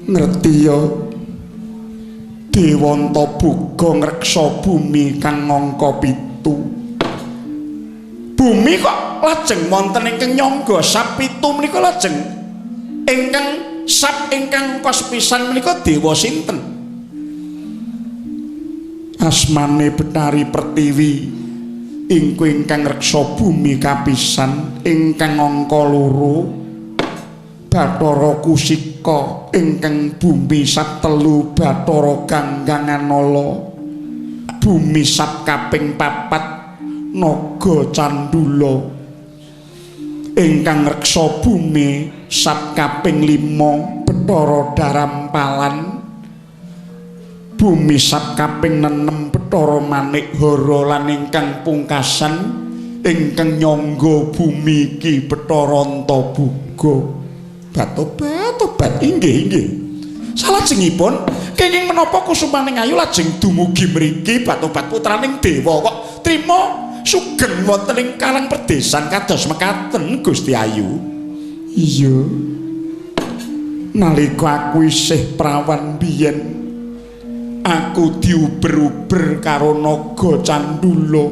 Ngerti ya, Dewa Antaboga ngreksa bumi kang angka 7. Bumi kok lajeng wonten ingkang nyangga sap 7 menika lajeng ingkang sap ingkang angka sepisan menika dewa sinten? Asmane Betari Pertiwi ingku ingkang ngreksa bumi kapisan. Ingkang angka 2 Bathara Kusika, ingkang bumi sap 3 Bathara Gangganganala, bumi sap kaping 4 Naga Candula, ingkang ngreksa bumi sap kaping 5 Bathara Darampalan, bumi sap kaping 6 Bathara Manikhara, lan ingkang pungkasan ingkang nyangga bumi iki Bathara Antaboga. Batobat inggih inggih. Salajengipun kenging menapa kusumaning ayu lajeng dumugi mriki Batobat putraning dewa kok trima sugeng wonten ing karang perdesan kados mekaten Gusti Ayu? Iya. Nalika aku isih prawan biyen aku diuber-uber karo Naga Candula.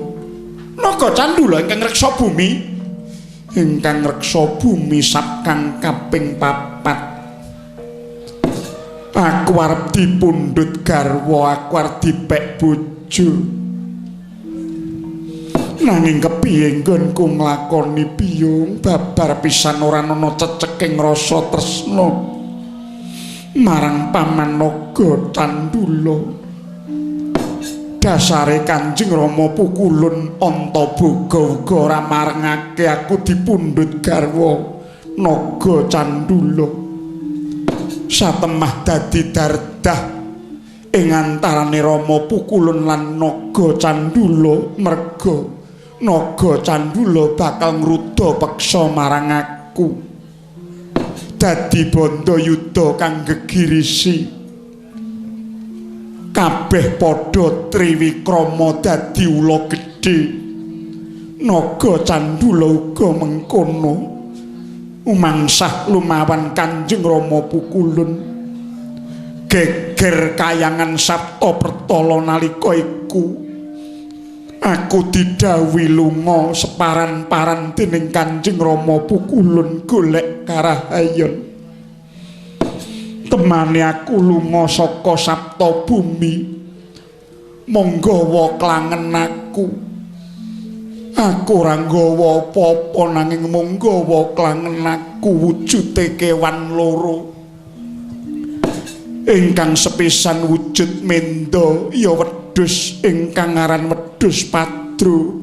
Naga Candula ingkang ngreksa bumi, ingkang ngreksa bumi sap kang kaping 4. Aku arep dipundhut garwa, aku arep dipek bojo. Nanging kepiye nggonku nglakoni biyung babar pisan ora ana ceceking rasa tresna marang paman Naga Candula. Dasare Kanjeng Rama Pukulun Antaboga uga ora marengake aku dipundhut garwa Naga Candula. Satemah dadi dardah ing antarane Rama Pukulun lan Naga Candula, merga Naga Candula bakal ngruda peksa marang aku. Dadi bandha yuda kang gegirisi. Kabeh padha triwikrama dadi ula gedhe. Naga Candula uga mengkono. Umangsah lumawan Kanjeng Rama Pukulun. Geger kayangan Sabta Pertala nalika iku. Aku didhawuhi lunga separan-paran dening Kanjeng Rama Pukulun golek karahayon. Temane aku lunga saka Sabta Bumi monggawa klangen aku. Aku ora nggawa apa-apa nanging monggawa klangen aku wujude kewan loro. Ingkang sepisan wujud menda ya wedhus ingkang aran wedhus padro.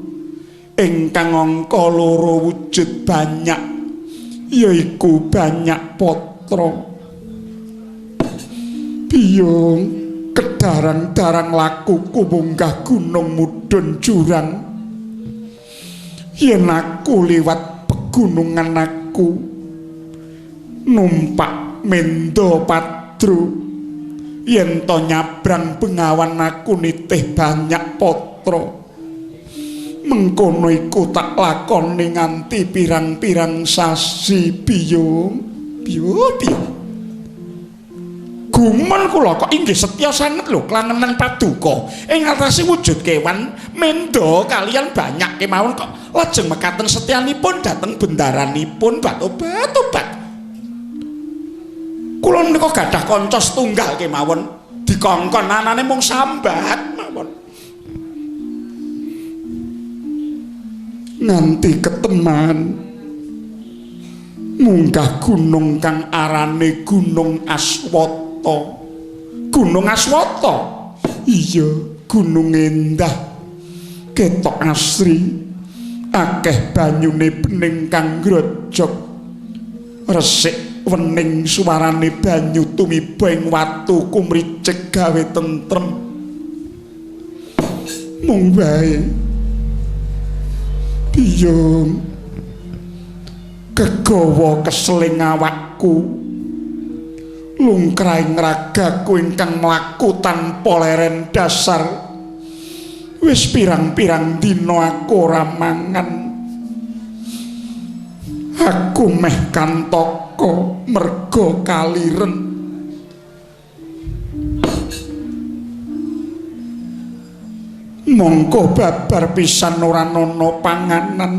Ingkang angka 2 wujud banyak yaiku banyak patra. Biyung kedarang-darang lakuku munggah gunung mudhun jurang. Yen aku liwat pegunungan aku numpak menda padro. Yen to nyabrang bengawan aku nitih banyak patra. Mengkono iku tak lakoni nganti pirang-pirang sasi biyung. Biyung biyung. Gumun kula kok inggih setya sanget lho klangenan paduka ing atase wujud kewan menda kalian banyak kemawon kok lajeng mekaten setyanipun dhateng bendaranipun Batobat-obat. Kula menika gadah kanca setunggal kemawon dikongkon anane mung sambat mawon. Nganti keteman munggah gunung kang arane Gunung Aswata. Gunung Aswata? Iya, gunung endah. Ketok asri. Akeh banyune bening kang grojok. Resik wening suarane banyu tumiba ing watu kumricik gawe tentrem. Mung wae biyung kegawa keseling awakku. Lungkrahing ragaku ingkang mlaku tanpa leren dasar. Wis pirang-pirang dina aku ora mangan. Aku meh kantaka merga kaliren. Mongko babar pisan ora ana panganan.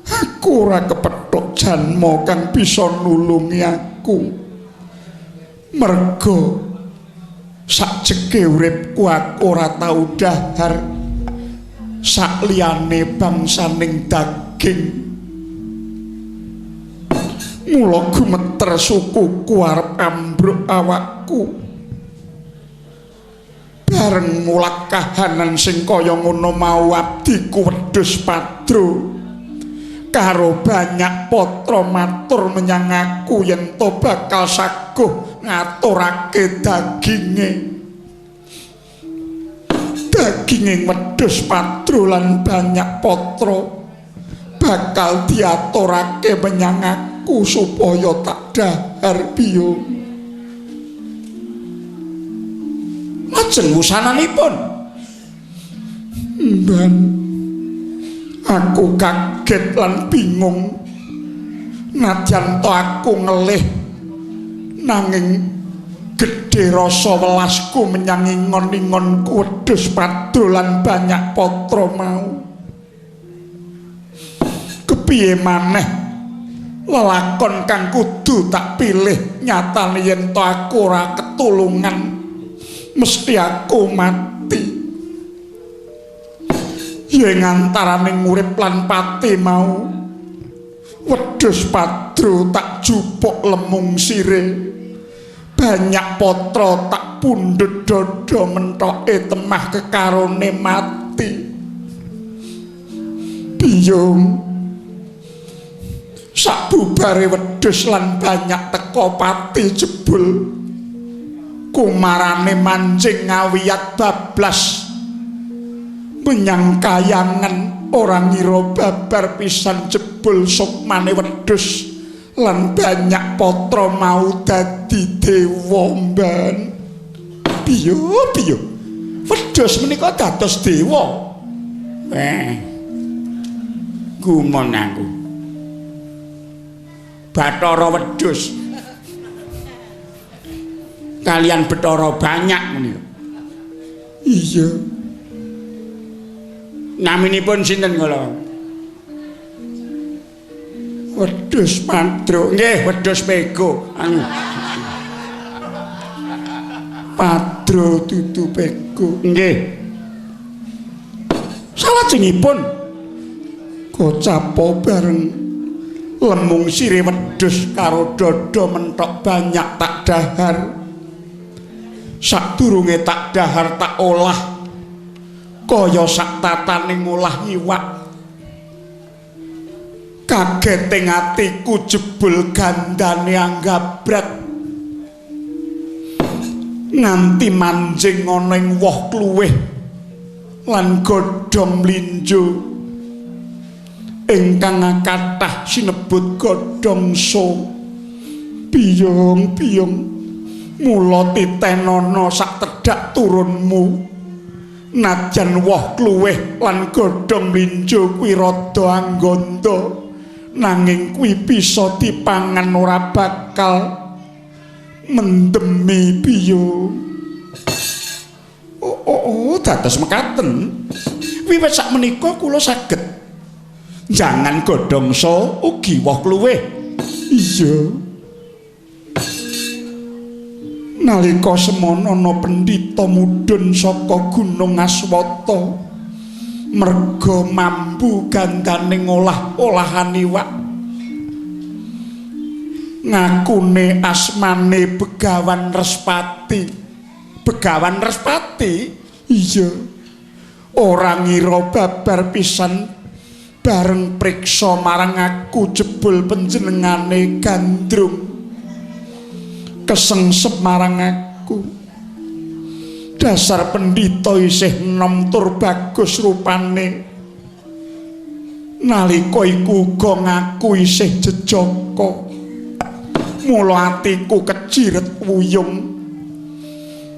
Aku ora kepethuk janma kang bisa nulungi aku. Merga sakjeke uripku aku ora tau dahar sakliyane bangsaning daging. Mula gumeter sukuku arep ambruk awakku. Bareng mulat kahanan sing kaya ngono mau abdiku Wedhus Padro karo banyak patra matur menyang aku yen to bakal saguh ngaturake daginge. Daginging Wedhus Padro lan banyak patra bakal diaturake menyang aku supaya tak dahar biyung. Lajeng wusananipun, Mban, aku kaget lan bingung. Nadyan to aku ngelih, nanging gedhe rasa welasku menyang ingon-ingonku Wedhus Padro lan banyak patra mau. Kepiye maneh lelakon kang kudu tak pilih, nyatane yen to aku ora ketulungan mesti aku mati. Yen antarané urip lan pati mau, Wedhus Padro tak jupuk lemung sire, banyak patra tak pundhut dada menthoke temah kekarone mati. Biyung, sakbubare wedhus lan banyak teka pati jebul kumarane mancing ngawiyat bablas menyang kayangan, ora ngira babar pisan jebul sukmane wedhus lan banyak patra mau dadi dewa. Mban, biyo biyo, wedhus menika dados dewa. Gumun aku. Bathara wedhus kalian Bathara banyak menika. Iya. Naminipun sinten kula? Wedhus Padro. Nggih, wedhus pego. Padro dudu pego. Nggih. Salajengipun gocapo bareng lemung sire wedhus karo dada menthok banyak tak dahar. Sadurunge tak dahar tak olah kaya sak tatane ngolah iwak. Kaget ing atiku jebul gandane anggabrat nganti manjing ana ing woh kluwih lan godhong mlinjo ingkang kathah sinebut godhong so. Biyung-biyung, mula titenana sak tedhak turunmu. Najan woh kluwih lan godhong mlinjo kuwi rada angganda, nanging kuwi bisa dipangan ora bakal mendemi biyung. Oh, dados mekaten. Wiwit sakmenika kula saged jangan godhong so ugi woh kluwih. Iya. Nalika semono ana pendhita mudhun saka Gunung Aswata merga mambu gandane ngolah-olahan iwak. Ngakune asmane Begawan Respati. Begawan Respati? Iya. Ora ngira babar pisan bareng priksa marang aku jebul panjenengane gandrung kesengsep marang aku. Dasar pendhita isih enom tur bagus rupane. Nalika iku uga ngaku isih jejaka. Mula atiku keciret wuyung.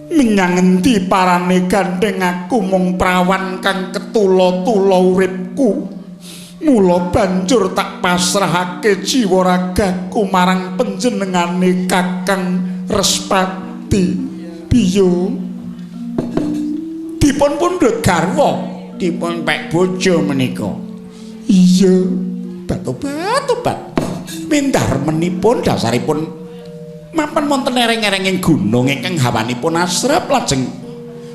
Menyang endi parane gandheng aku mung prawan kang ketula-tula uripku. Mula banjur tak pasrahake jiwa ragaku marang panjenengane Kakang Respati. Biyung, Dipun pundhut garwa, dipun pek bojo menika. Iya, batobat-tobat. Mindarmenipun dasaripun mapan wonten ereng-erenging gunung ingkang hawanipun asrep lajeng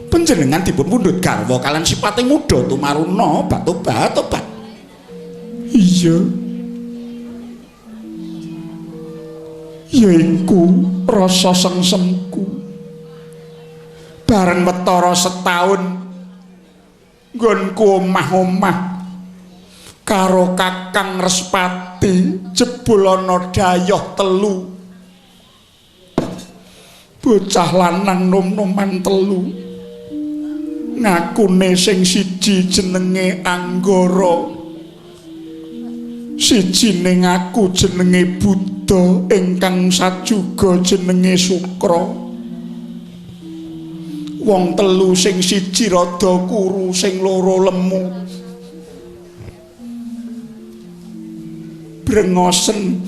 panjenengan dipun pundhut garwa kalian sipate muda tumaruna batobat-tobat. Iya. Yaiku rasa sengsemku. Bareng wetara setahun nggonku omah-omah karo Kakang Respati jebul ana dayoh telu. Bocah lanang nom-noman telu. Ngakune sing siji jenenge Anggara. Sijine ngaku jenenge Buddha, ingkang sajuga jenenge Sukra. Wong telu sing siji rada kuru, sing loro lemu. Brengosen.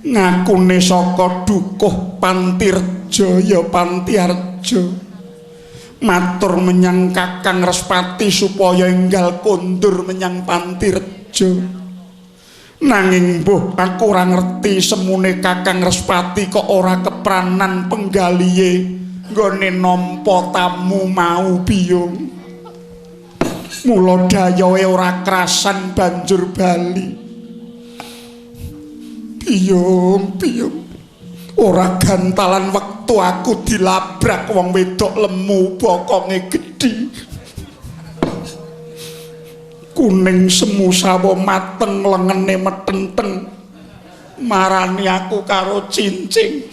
Ngakune saka dukuh Pantirja ya Pantiarja. Matur menyang Kakang Respati supaya enggal kondur menyang Pantirja. Nanging mbuh aku ora ngerti semune Kakang Respati kok ora kepranan penggalihe nggone nampa tamu mau biyung. Mula dayohe ora krasan banjur bali. Biyung, biyung. Ora gantalan wektu aku dilabrak wong wedok lemu bokonge gedhi. Kuning semu sawo mateng lengene metenteng. Marani aku karo cincing.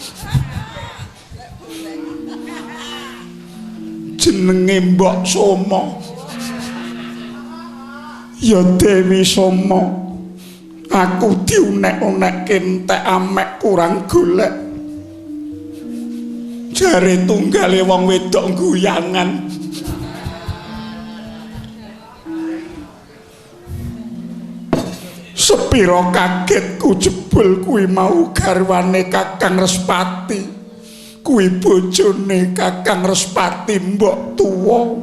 Jenenge Mbok Somo. Ya Dewi Somo. Aku diunek-unekke entek amek kurang golek. Jare tunggale wong wedok guyangan. Sepiro kagetku jebul kuwi mau garwane Kakang Respati. Kuwi bojone Kakang Respati mbok tuwa.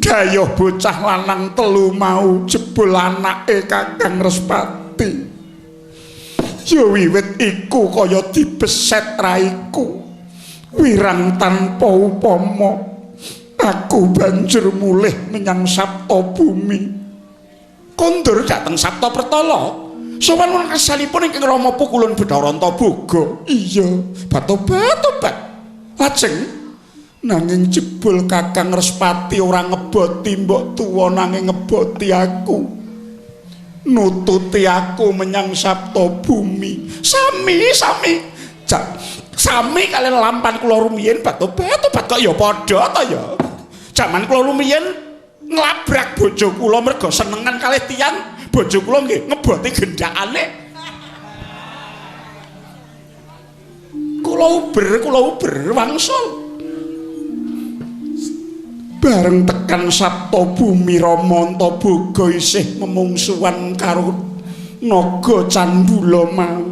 Dayoh bocah lanang telu mau jebul anake Kakang Respati. Ya wiwit iku kaya dibeset raiku. Wirang tanpa upama aku banjur mulih menyang Sapta Bumi. Kondur dhateng Sapta Pertala. Sowan wonten kesalipun ingkang Rama Pukulun Bathara Antaboga. Iya, batobat-tobat. Lajeng nanging jebul Kakang Respati ora ngeboti mbok tuwa nanging ngeboti aku. Nututi aku menyang Sapta Bumi. Sami sami. Sami kalian lampan kula rumiyin batobat-tobat kok ya padha ta ya. Jaman kula rumiyin nglabrak bojo kula mergo senengan kalih tiyang, bojo kula nggih ngeboti gendakane. Kula uber wangsul. Bareng tekan Sapta Bumi Rama Antaboga isih memungsuhan karo Naga Candula mau.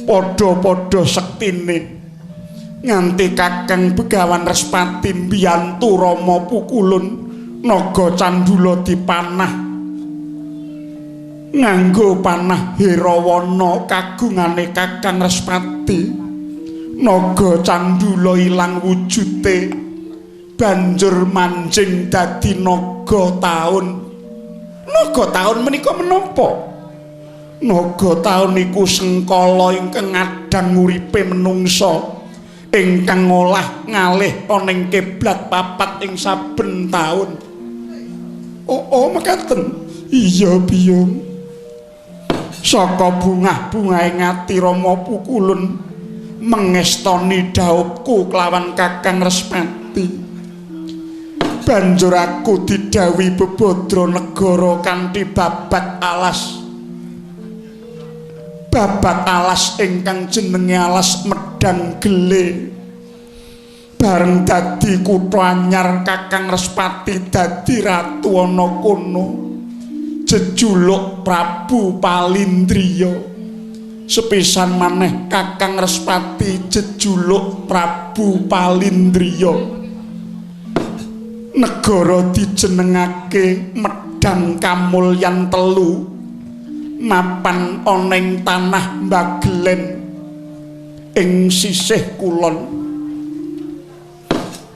Padha-padha sektine nganti Kakang Begawan Respati mbiyantu Rama Pukulun Naga Candula dipanah nganggo panah Herawana kagungane Kakang Respati. Naga Candula ilang wujute banjur manjing dadi naga taun. Naga taun menika menapa? Naga taun iku sengkala ingkang ngadang uripe menungsa ingkang ngolah ngalih ana ing kiblat papat ing saben taun. Oh, oh mekaten. Iya biyung. Saka bungah-bungahe ngati Rama Pukulun mengestoni dhaupku kelawan Kakang Respati. Banjur aku didhawuhi bebadra negara kanthi babat alas. Babat alas ingkang jenenge alas Medang Gele. Bareng dadi kutha anyar Kakang Respati dadi ratu ana kono. Jejuluk Prabu Palindriya. Sepisan maneh Kakang Respati jejuluk Prabu Palindriya. Negara dijenengake Medang Kamulyan Telu, mapan ana ing tanah Bagelen ing sisih kulon.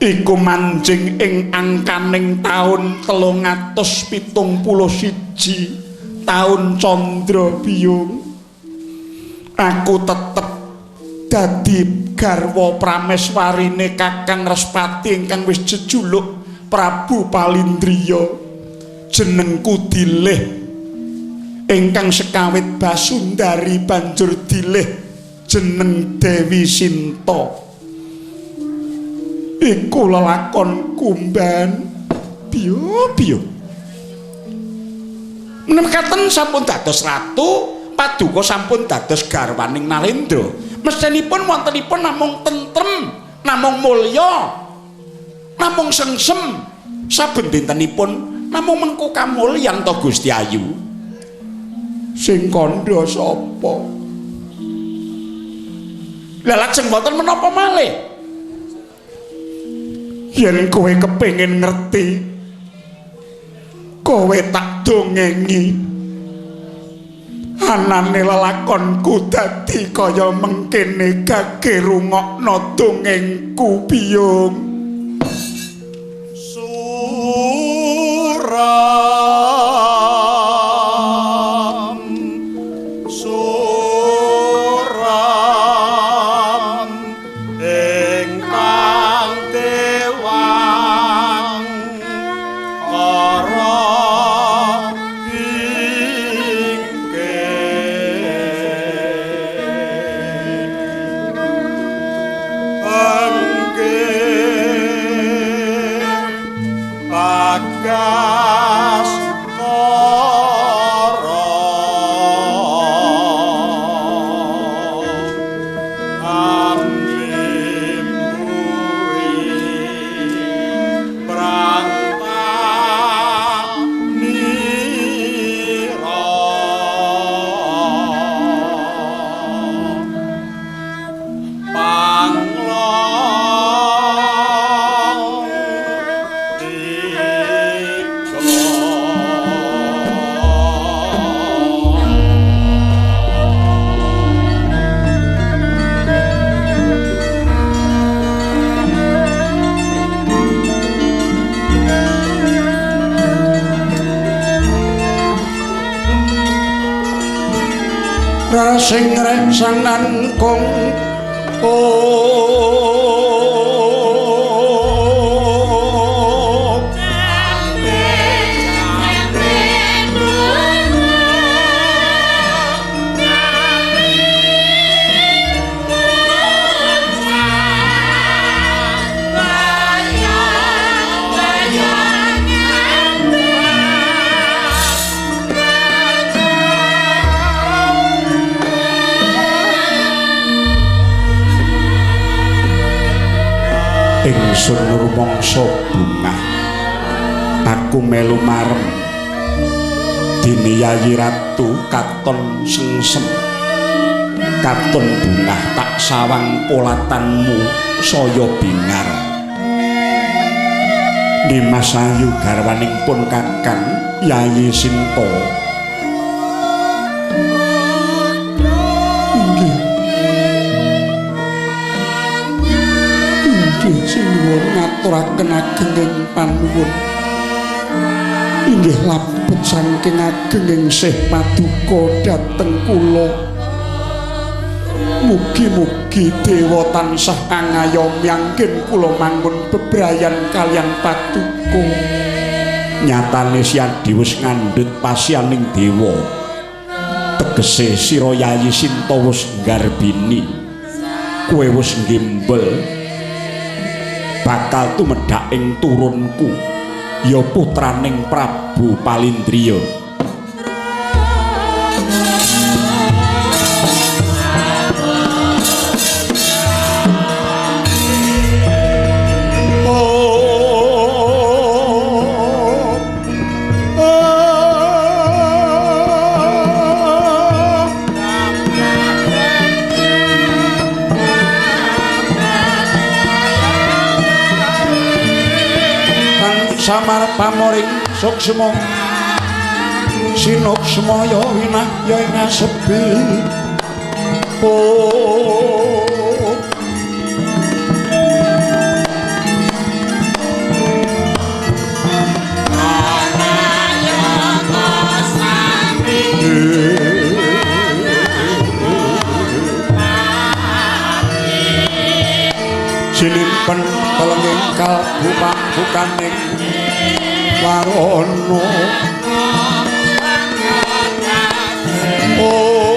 Iku manjing ing angkaning taun 371 taun Candra Biyung. Aku tetep dadi garwa prameswarine Kakang Respati ingkang wis jejuluk Prabu Palindriya. Jenengku Dilih ingkang sekawit Basundari banjur dilih jeneng Dewi Sinta. Iku lelakon kumban biyo-biyo. Menemkaten sampun dados ratu, paduka sampun dados garwaning Narendra. Mestinipun wontenipun namung tentrem, namung mulya, namung sengsem. Saben dintenipun namung mengku kamulyan to Gusti Ayu. Sing kandha sapa? Lah lajeng wonten menapa malih? Yen kowe kepengin ngerti, kowe tak dongengi. Anane lelakonku dadi kaya mengkene gage rungokno dongengku Biyung. Suram suram ingkang dewang kara bagas kara amimbuhi prantanira panglong Sing reksanan kong ingsun rumangsa bungah, aku melu marem dene Yayi Ratu katon sengsem, katon bungah tak sawang polatanmu saya bingar. Nimas Ayu garwaning pun Kakang Yayi Sinta. Inggih. Inggih sinuwun ngaturaken agenging panuwun. Inggih labet saking agenging sih paduka dhateng kula. Mugi-mugi dewa tansah angayomi anggen kula mangun bebrayan kaliyan paduka. Nyatane Siadi wis ngandhut pasianing dewa. Tegese sira Yayi Sinta wis nggarbini. Kowe wis nggembel bakal tumedhak ing turunku, ya putraning Prabu Palindriya. Pamoring suksma sinuksmaya winahya ing asepi. Oh. Sinimpen telenging kalbu pambukaning warana. Oh.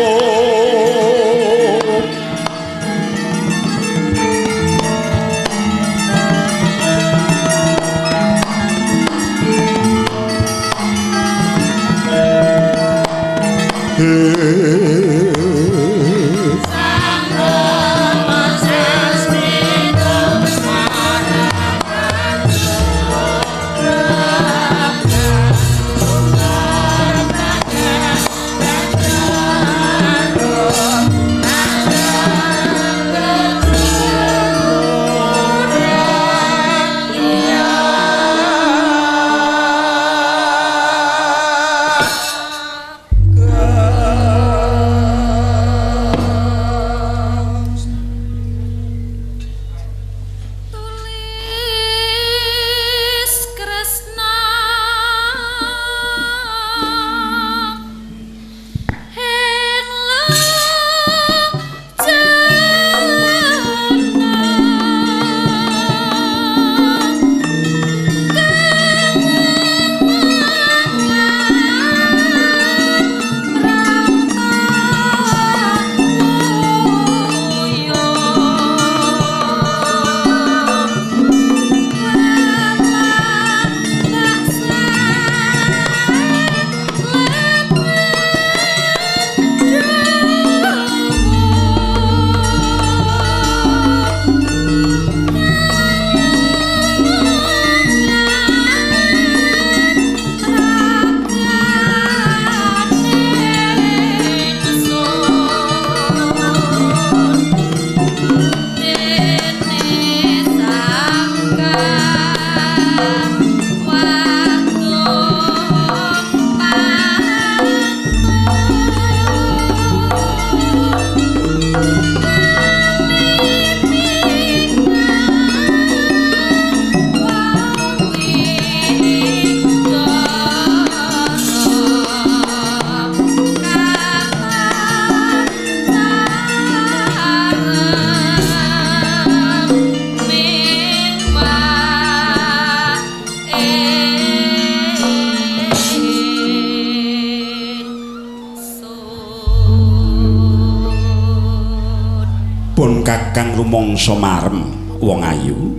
Kakang rumangsa marem wong ayu,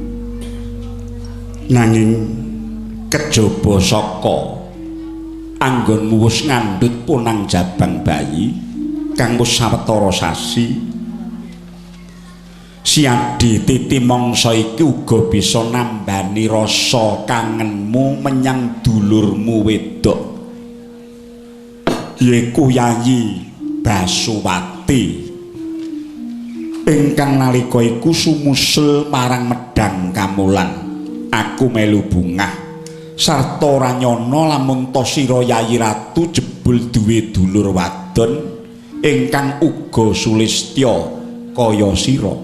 nanging kejaba saka anggonmu wis ngandhut punang jabang bayi kang wis sawetara sasi. Siadi titi mangsa iki uga bisa nambani rasa kangenmu menyang dulurmu wedok, yaiku Yayi Basuwati ingkang nalika iku sumusul marang Medang Kamulan. Aku melu bungah sarta ora nyana lamun ta sira Yayi Ratu jebul duwe dulur wadon ingkang uga sulistya kaya sira.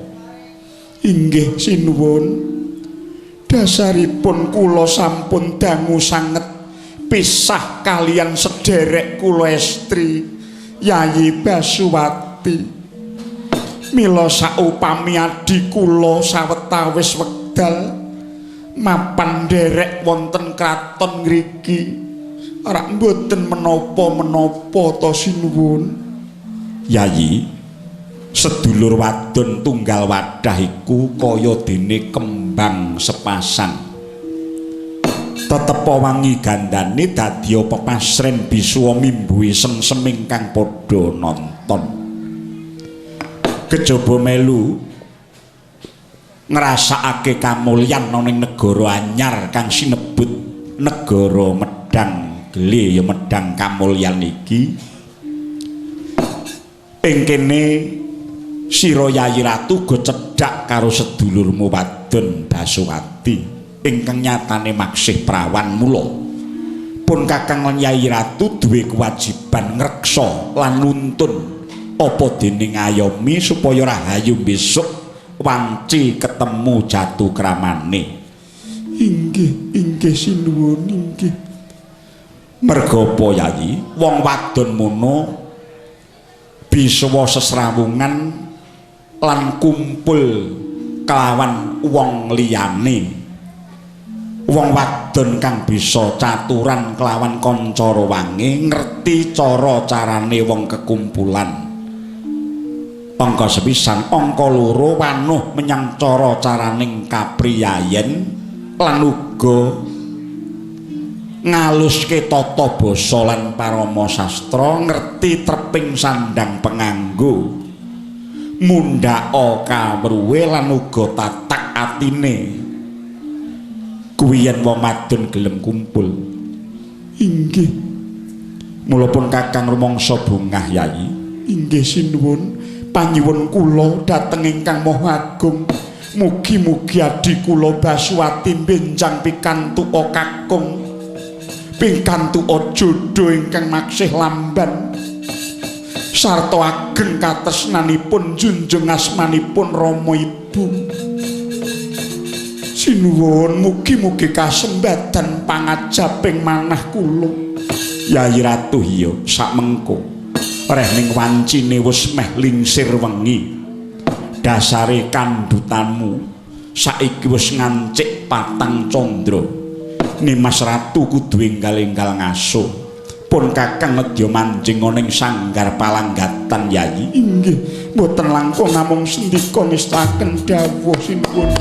Inggih sinuwun, dasaripun kula sampun dangu sanget pisah kalian sederek kula estri Yayi Basuwati. Mila saupami adi kula sawetawis wekdal mapan nderek wonten kraton ngriki rak mboten menapa-menapa ta sinuwun. Yayi, sedulur wadon tunggal wadah iku kaya dene kembang sepasang. Tetepa wangi gandane dadi pepasren bisuwa mimbuhi sengsem ingkang padha nonton. Kejaba melu ngrasakake kamulyan ana ning negara anyar kang sinebut negara Medang Gele, ya Medang Kamulyan iki. Ing kene sira Yayi Ratu go cedhak karo sedulurmu wadon Basuwati. ingkang nyatane maksih prawan. Mula pun Kakang lan Yayi Ratu duwe kewajiban ngreksa lan nuntun apa dene ngayomi supaya rahayu besok wanci ketemu jatuh kramane. Inggih, inggih sinuwun, inggih. Merga apa Yayi? Wong wadon mono bisa sesrawungan lan kumpul kelawan wong liyane. Wong wadon kang bisa caturan kelawan kanca rewange, ngerti cara-carane wong kekumpulan. Angka sepisan, angka loro wanuh menyang cara-caraning kapriyayen lan uga ngaluske tata basa lan parama sastra, ngerti treping sandang penganggo, mundhaka kawruhe lan uga tatak atine. Kuwi yen wong wadon gelem kumpul. Inggih. Mula pun Kakang rumangsa bungah Yayi. Inggih sinuwun, panyuwun kula dhateng ingkang Maha Agung. Mugi-mugi adi kula Basuwati benjang pikantuk kakung, pikantuk jodho ingkang maksih lamban sarta ageng katresnanipun junjung asmanipun Rama Ibu. Sinuwun, mugi-mugi kasembadan pangajaping manah kula. Yayi Ratu iya sakmengko reh ning wancine wis meh lingsir wengi. Dasare kandhutanmu saiki wis ngancik patang candra. Nimas Ratu kudu enggal-enggal ngaso. Pun Kakang nedya manjing ana ing sanggar palanggatan Yayi. Inggih, mboten langkung namung sendika ngestaken dawuh sinuwun.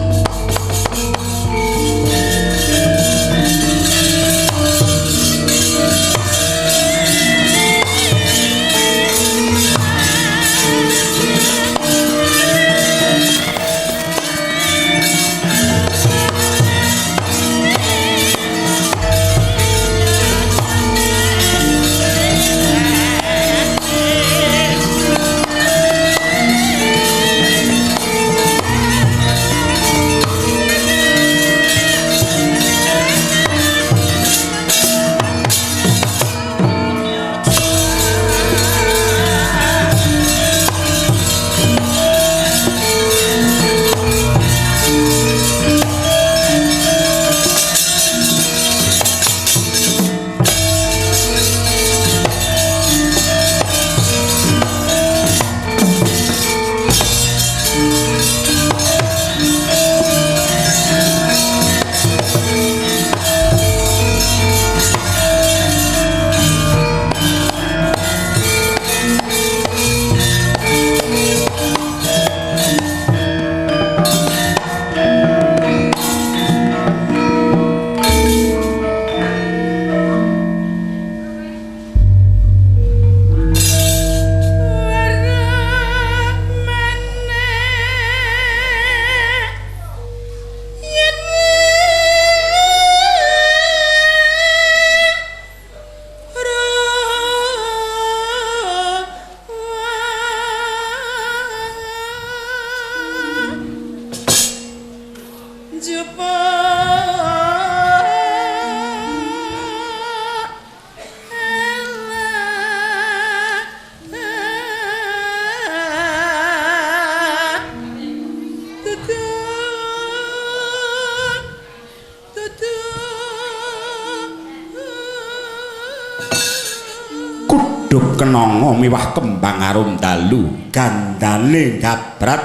Kudhup kenanga miwah kembang arum dalu, gandane gabrat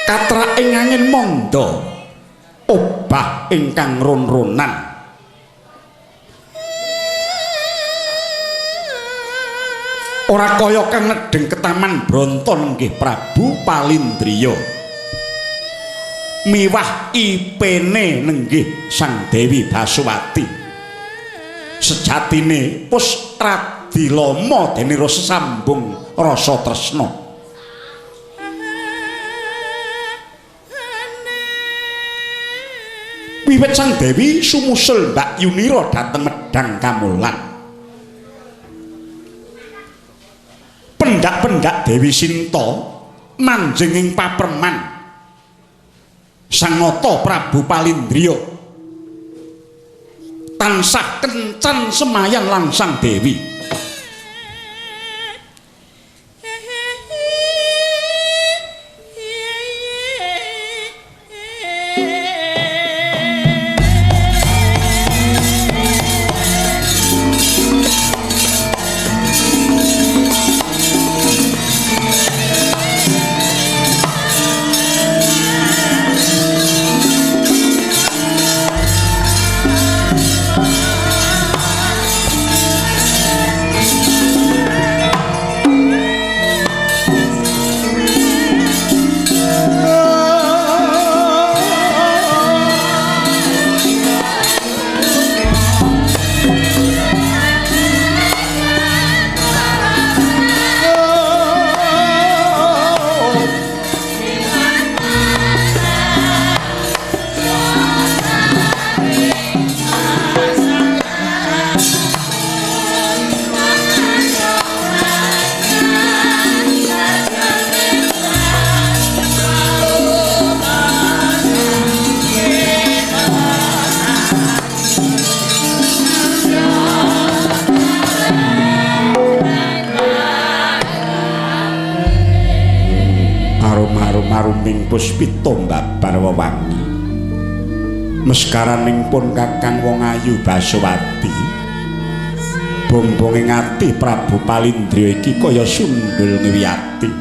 katraking angin manda obah ingkang ron-ronan. Ora kaya kang nedheng ketaman Bronton nggih Prabu Palindriya miwah ipene nenggih Sang Dewi Basuwati. Sejatine wis radi lama dene sambung rasa tresna. Wiwit Sang Dewi sumusul Mbak Yunira dhateng Medang Kamulan. Pendak-pendak Dewi Sinta manjing ing papreman. Sang Nata Prabu Palindriya tansah kencan semayan lan Sang Dewi. Aruming puspita mbabar wewangi. Meskaraning pun Kakang wong ayu Basowati. Bombonge ati Prabu Palindriya iki kaya sundul ngwiyati.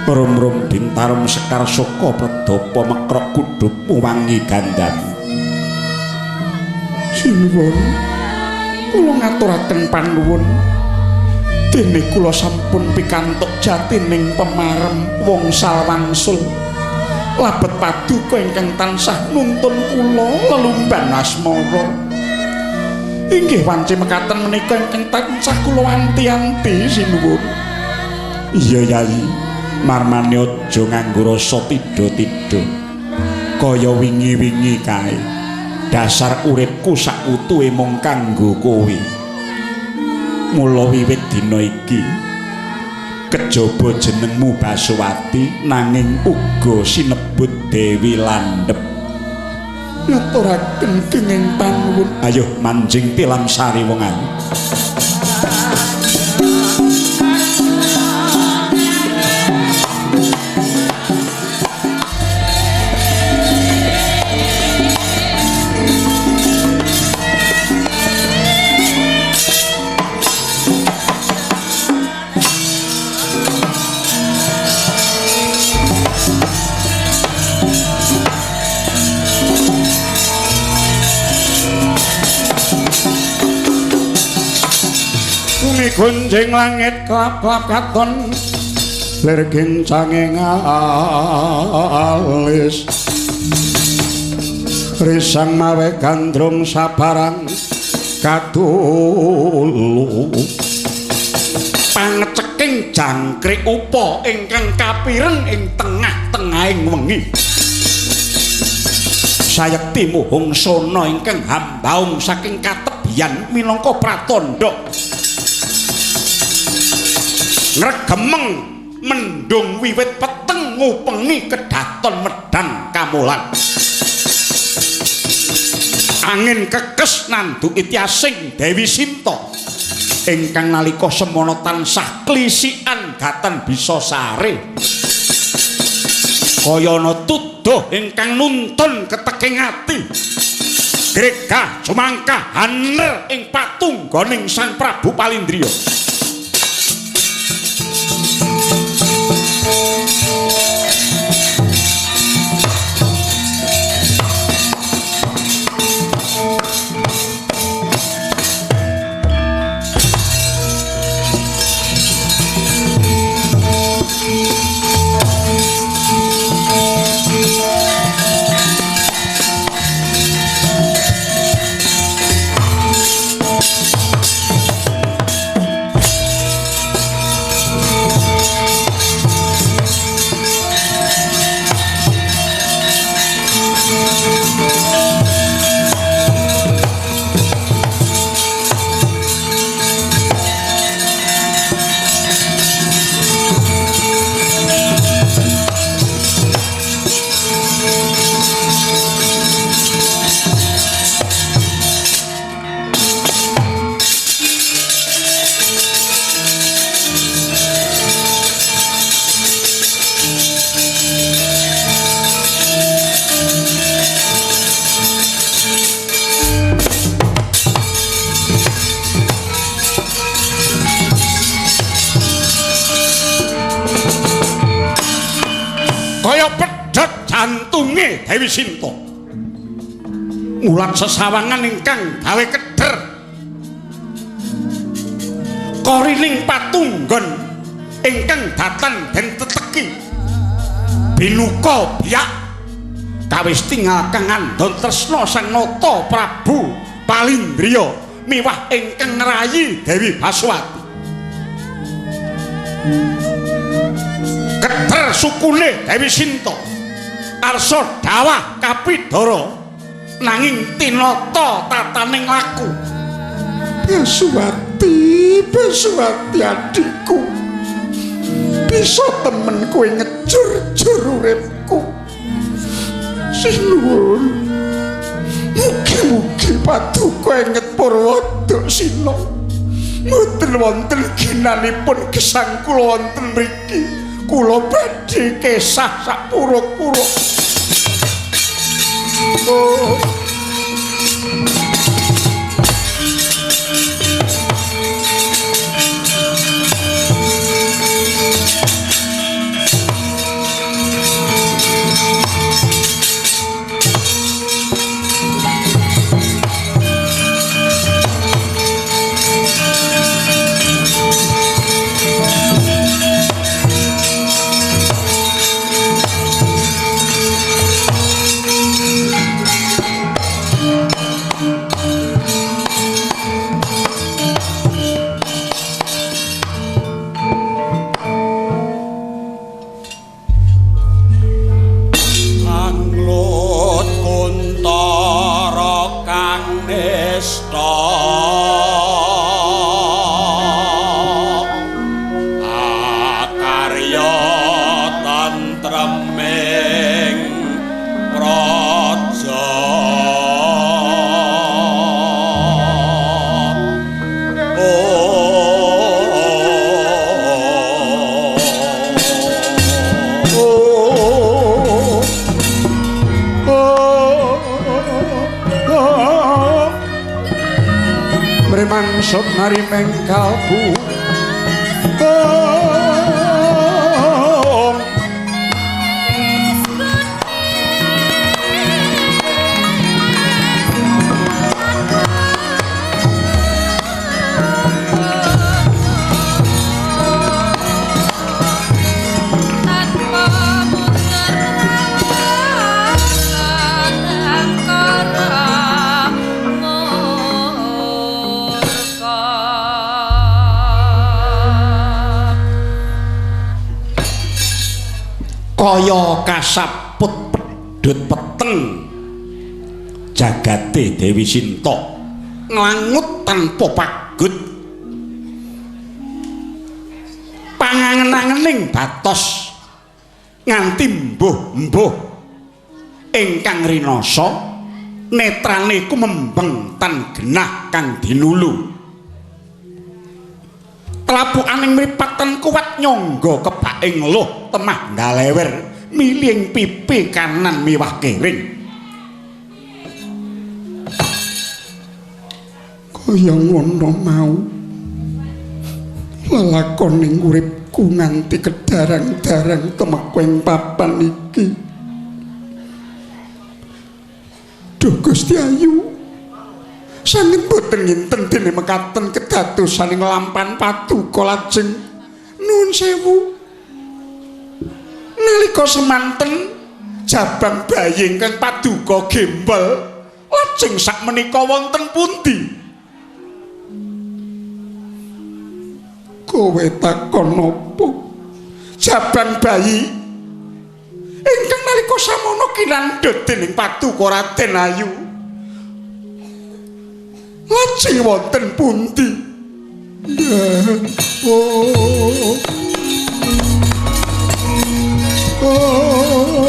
Rum-rum bintarum sekar soka pradapa mekrok kudhup wangi gandam. Sinuwun, kula ngaturaken panuwun. Dene kula sampun pikantuk jatining pemarem wongsal wangsul labet paduka ingkang tansah nuntun kula lelumban asmara. Inggih wanci mekaten menika ingkang tansah kula anti-anti sinuwun. Iya Yayi, marmane aja nganggo rasa tidha-tidha kaya wingi-wingi kae. Dasar uripku sak utuhe mung kanggo kowe. Mula wiwit dina iki kejaba jenengmu Basowati nanging uga sinebut Dewi Landhep. Ngaturaken kenging panuwun. Ayo manjing tilam sari wong ayu. Gunjing langit klap-klap katon lir gincange ngalis risang mawe gandrung sabarang kadulu pangeceking jangkrik upa ingkang kapireng ing tengah-tengahing wengi. Sayekti muhung sona ingkang hambaung saking katebian minangka pratandha ngregemeng mendung wiwit peteng ngupengi kedaton medang kamulan. Angin kekes nanduki tiasing Dewi Sinta ingkang nalika semana tansah klisikan gatan bisa sare. Kaya ana tuduh ingkang nuntun keteking ati. Gregah jumangkah haner ing patunggoning Sang Prabu Palindriya. Kaya pedhot jantunge Dewi Sinta. Mulat sesawangan ingkang gawe keder. Korining patunggon ingkang datan den teteki. Binuka biyak kawis tingal kang ngandhon tresna Sang Nata Prabu Palindriya miwah ingkang ngrayi Dewi Baswati. Keder sukune Dewi Sinta arsa dawah kapidhara nanging tinata tataning laku. Baswati, Baswati adikku, bisa temen kowe ngejur-jur uripku. Sinuwun, mugi-mugi paduka enget Purwodaksina mboten wonten ginanipun gesang kula wonten mriki. Kula badhe kesah sak puruk-puruk. Oh. Anglut kuntara kang nista akarya tentreming praja. Oh. Oh. Oh. Mremangsut narimeng kalbu. Oh. Tanpa muter angkara murka. Kaya kasaput pedhut peteng jagate Dewi Sinta nglangut tanpa pagut. Pangangen-angening batos nganti mbuh-mbuh ingkang rinasa netrane kumembeng tan genah kang dinulu. Telapukaning mripat tan kuwat nyangga kebaking luh temah ndalewer miling pipi kanan miwah kering. Kaya ngono mau lelakoning uripku nganti kedarang-darang temeku ing papan iki. Duh Gusti Ayu, sanget boten nginten dene mekaten kedadosan ing lampan paduka lajeng nuwun sewu. Nalika semanten jabang bayi ingkang paduka gembel lajeng sakmenika wonten pundi? Kowe takon napa? Jabang bayi ingkang nalika samono kinandhut dening paduka Raden Ayu lajeng wonten pundi? Oh. Oh.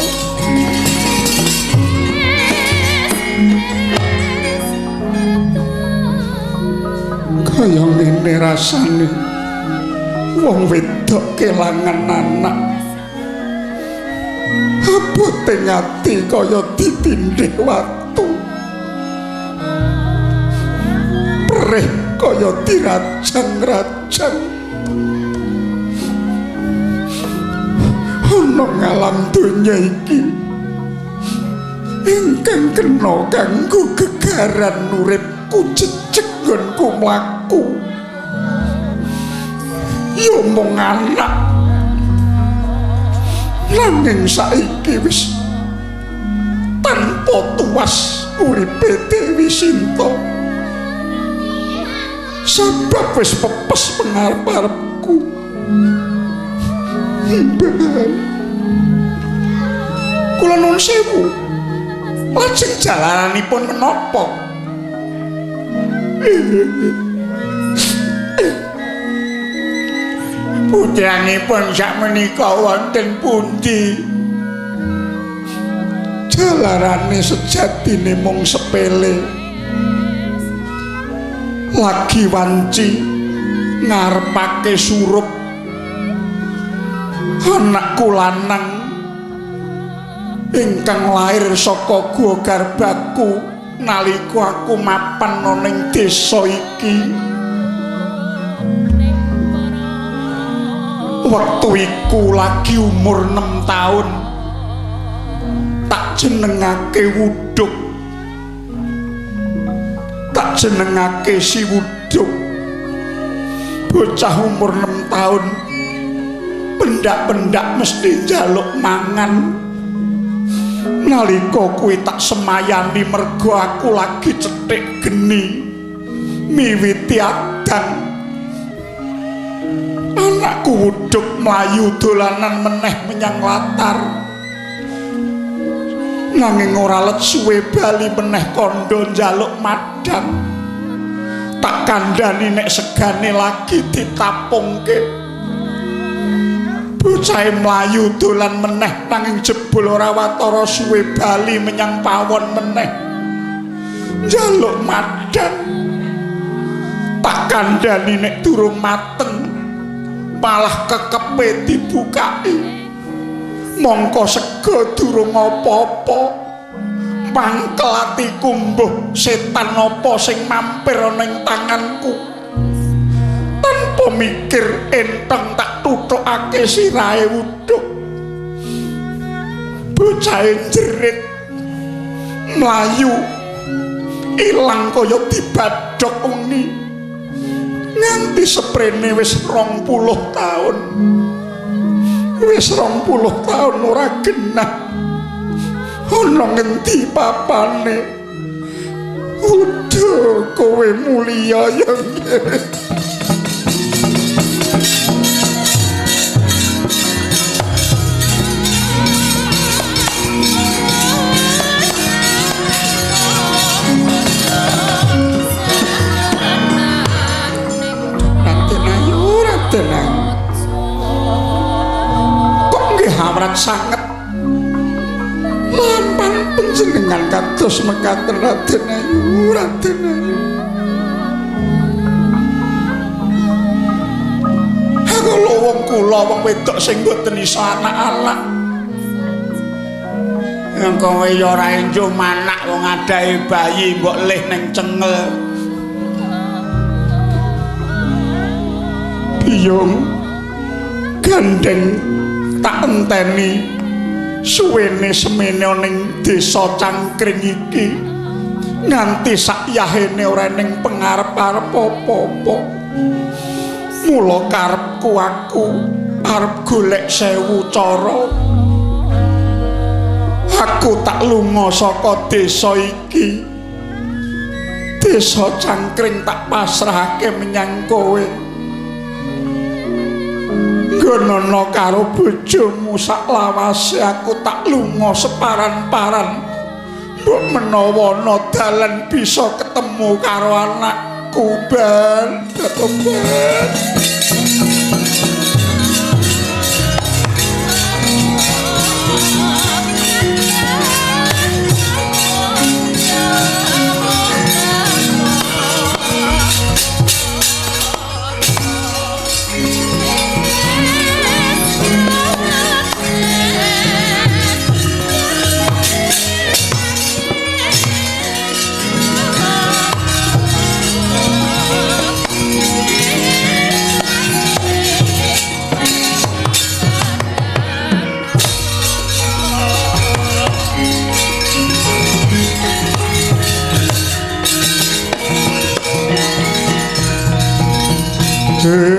Kaya ngene rasane wong wedok kelangan anak. Abote ati kaya ditindih watu. Perih kaya dirajang-rajang. Ana Ana ngalam donya iki ingkang kena kanggo gegaran uripku jejeg nggonku mlaku. Ya mung anak. Nanging saiki wis tanpa tuas uripe Dewi Sinta. Sebab wis pepes pengarep-arepku. Kula nuwun sewu. Lajeng jalaranipun menapa? Putranipun sakmenika wonten pundi? Jalarane sejatine mung sepele. Lagi wanci ngarepake surup. Anakku lanang ingkang lair saka guwa garbaku nalika aku mapan ana ing desa iki. Wektu iku lagi umur 6 taun. Tak jenengake Wuduk. Tak jenengake si Wuduk. Bocah umur 6 taun pendak-pendak mesti njaluk mangan. Nalika kuwi tak semayani mergo aku lagi cethik geni miwiti adang. Anakku Wuduk mlayu dolanan meneh menyang latar. Nanging ora let suwe bali meneh kandha njaluk madang. Tak kandhani nek segane lagi ditapungke. Bocahe mlayu dolan meneh nanging jebul ora watara suwe bali menyang pawon meneh njaluk madang. Tak kandhani nek durung mateng malah kekepe dibukai. Mongko sega durung apa-apa. Mangkel atiku mbuh setan apa sing mampir ana ing tanganku. Tanpa mikir enteng tak tuthukake sirahe Wuduk. Bocahe jerit mlayu ilang kaya dibadhok wengi. Nganti seprene wis 20 taun. Wis 20 taun ora genah. Ana ngendi papane? Wuduk kowe mulia ya. Tenang. Kok nggih hawrat sanget? Lampan panjenengan kados mekaten Raden Ayu, Raden Ayu. Aku lho wong kula wong wedok sing mboten iso anak-anak. Yang kowe ya ora enjo manak wong adahe bayi mbok lih ning cengel. Biyung gandeng tak enteni suwene semene ning desa Cangkring iki nganti sakyahene ora ning pengarep-arep apa-apa. Mula karepku aku arep golek 1000 cara. Aku tak lunga saka desa iki. Desa Cangkring tak pasrahake menyang kowe. Nggonono karo bojomu saklawase aku tak lunga separan-paran. Mbok menawa ana dalan bisa ketemu karo anakku ben. Ben. Yeah. Hey.